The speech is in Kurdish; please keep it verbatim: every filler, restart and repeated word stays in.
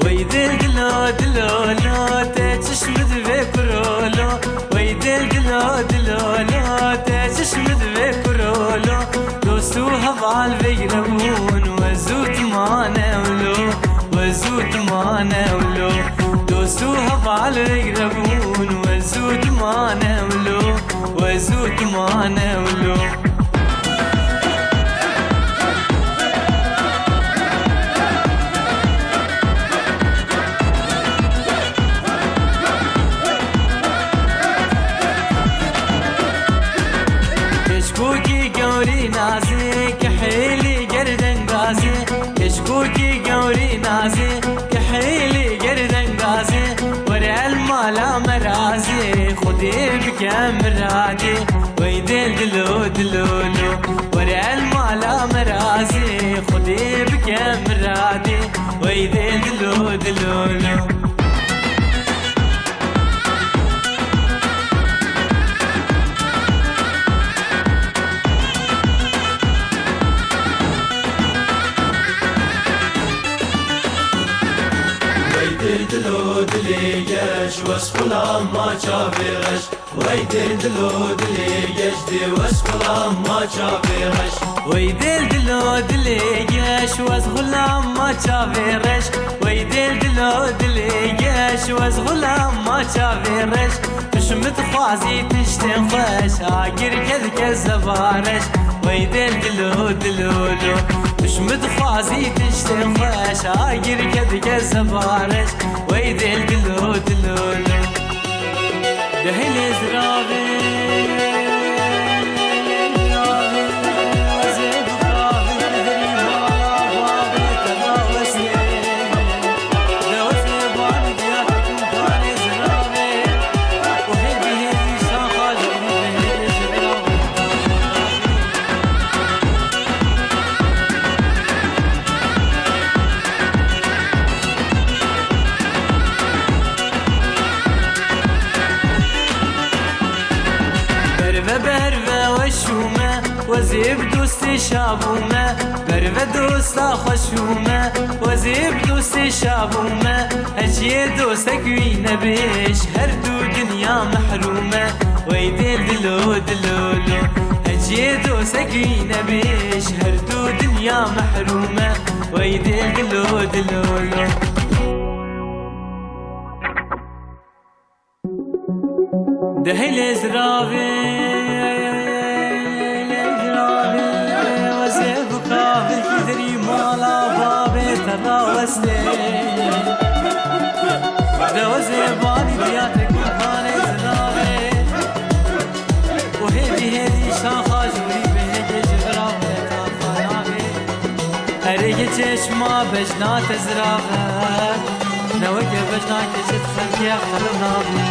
Wey dil dilo dilo lo, te çişmi divê kuro lo. Wey dil dilo dilo lo, te çişmi divê kuro lo. Dost û heval vegre bûn, we zû timane wilo, we zû timane wilo. Dost û heval vegre bûn, we zû timane wilo, we zû timane wilo. Keşkokî gewrî nazê, kihêlî gerdengazê. Keşkokî gewrî nazê, kihêlî gerdengazê. Were el mala me razê, Xwedê bike miradê. Wey dil dilo dilo lo, were el mala me razê, Xwedê bike miradê. Wey dil dilo dilo lo. Wey dil dilo dilê geş, wes xulam ma çavê reş. Wey dil dilo dilê geş, dê wes xulam ma çavê reş. Wey dil dilo dilê geş, wes xulam ma çavê reş. Wey dil dilo dilê geş, wes xulam ma çavê reş. Tu ji min dixwazî tiştên xweş, agir kedike zebareş. Wey dil dilo dilo lo. Tu ji min dixwazî tiştên xweş, agir kedike zebareş. Wey dil dilo dilo lo. Dehê lê ziravê, zê bi kahvê didirî mala bavê te rawestê. Dewizê banî diya te kin kanê ziravê. Û hêdî hêdî şaxa ji rû bihêdê ji ziravê. Berve berve weş û me, wezê bi dostê şa bû me. Berve dosta xweş û me, wezê bi dostê şa bû me. Heciyê dostek wî nebêj, her du dinya mehrûm e. Wey dil dilo dilo lo. Heciyê dostek wî nebêj, her du dinya mehrûm e. Wey dil dilo dilo lo. Dehê lê ziravê, lê ziravê, wezê bi kavilkî dirî mala bavê te rawestê. De wezê banî diya te kulkanê ziravê. Û hêdî hêdî şaxa jûrî bihêdê ji ziravê ta xanavê. Erê çeşma bejna te zirave, ne weke bejna keçit xelkiye xelif nabî.